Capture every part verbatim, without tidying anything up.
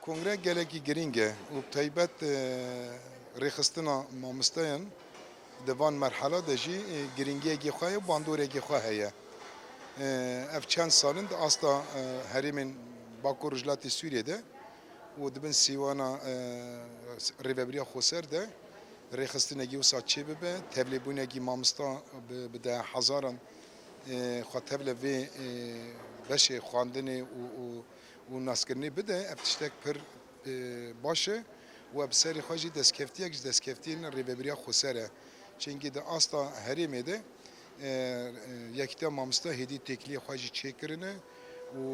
Kongre gelekî girîng e û bi taybet, e, rêxistina mamosteyan di van merhela de jî, e, girîngiyekî xwe ye û bandorekî xwe heye. E, ev çend sal in di asta, e, herêmên Bakur Rojhilatê Sûriyê de û di bin sîwana, e, Rêvebiriya Xweser de rêxistinekî wisa çêbibe, tevlêbûnekî mamosta bi, bi dehezaran, e, xwe tevle vê, e, beşê xwendinê û, û û naskirinê bide, ev tiştek pir, e, baş e û ev bi serê xwe jî destkeftiyek ji destkeftiyên Rêvebiriya Xweser e. Çimkî di asta herêmê de, e, e, Yekîtiya Mamosta hêdî têkiliyê xwe jî çêkirine û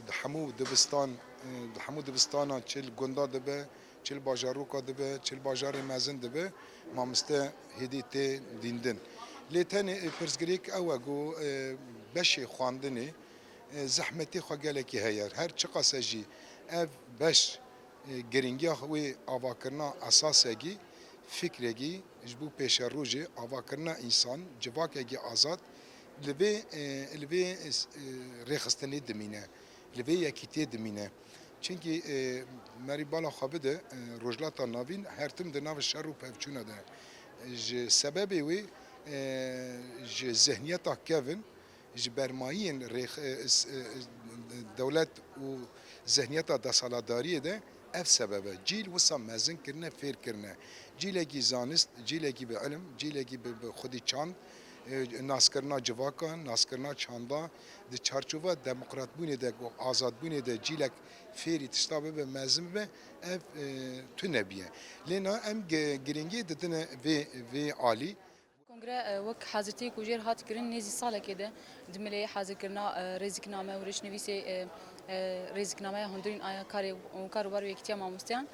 di hemû dibistan, e, di hemû dibistana çi li gunda dibe, çi li bajaroka dibe, çi li bajarê mezin dibe, mamoste hêdî tê dîndin. Lê tenê, e, pirsgirêk ew e ku, e, beşê xwendinê, e, zehmetê xwe gelekî heye. Her çiqas e jî ev beş, e, girîngiya wê avakirina esasekî, fikrekî ji bo pêşerojê, avakirina însan, civakekî azad li vê, e, li vê, e, rêxistinê dimîne, li vê yekîtiyê dimîne. Çimkî, e, merî bala xwe bide, e, Rojhilata Navîn her tim di nav şer û pevçûna de. Ji sebebê wê, e, ji zihniyeta kevin, ji bermayiyên rêx-, e, s-, e, dewlet û zihniyeta desthilatdariyê de ev sebeb e. Cîl wisa mezin kirine, fêr kirine. Cîlekî zanist, cîlekî bi ilim, cîlekî bi, bi xwedî çand, e, naskirina civaka, naskirina çanda, di çarçova demokratbûnê de û azadbûnê de cîlek fêrî tişta bibe, mezin bibe, ev, e, tune bûye. Lê na em gi-, girîngî didine vê, vê alî. Kongre, e, wek hazirtiyê ku jêr hat kirin, nêzî salekê de di mileyê hazirkirina, e, rêzikname û rêşnivîsê, e, e, rêziknameya hundirîn aya karê û kar û bar û yekîtiya mamosteyan,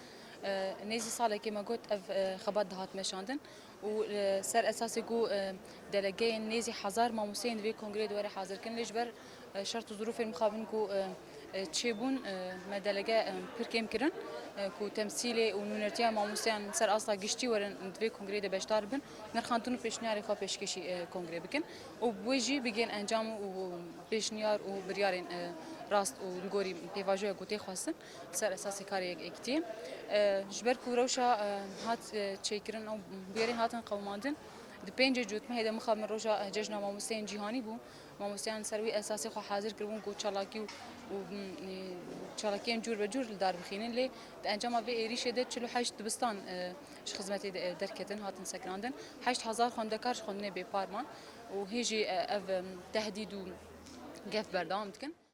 e, nêzî salekê me got ev, e, xebat dihat meşandin û, e, ser esasê ku, e, delegeyên nêzî hezar mamosteyên di vê kongreyê de were hazirkirin, lê ji ber e, şert û zirûfên mixabin ku, e, e, çêbûn, e, me delege, e, pir kêm kirin, e, ku temsîlê û nûnertiya mamosteyan ser asta giştî werin di vê kongreyê de beşdar bin, nirxandin û pêşniyarê xwe pêşkêşî, e, kongrê bikin û bi wê jî bigihên encam û pêşniyar û biryarên, e, rast û li gorî pêvajoya ku tê xwestin, ser esasê karê yek-, yekîtiyê. E, ji ber ku rewşa, e, hat, e, çêkirin û bûyerên hatin qewimandin, di pêncê Cotmehê de mixabin roja, e, Cejna Mamosteyên Cîhanî bû. Mamosteyan li ser wî esasê xwe hazir kiribûn ku çalakî û, û, mm, çalakiyên cûr be cûr li dar bixînin, lê di encama vê êrîşê de çil û heşt dibistan, e, ji xizmetê de, e, derketin, hatin sekinandin. Heşt hezar xwendekar ji xwendinê bêpar man û hê jî, e, ev, em, tehdîd û gef berdewam dikin.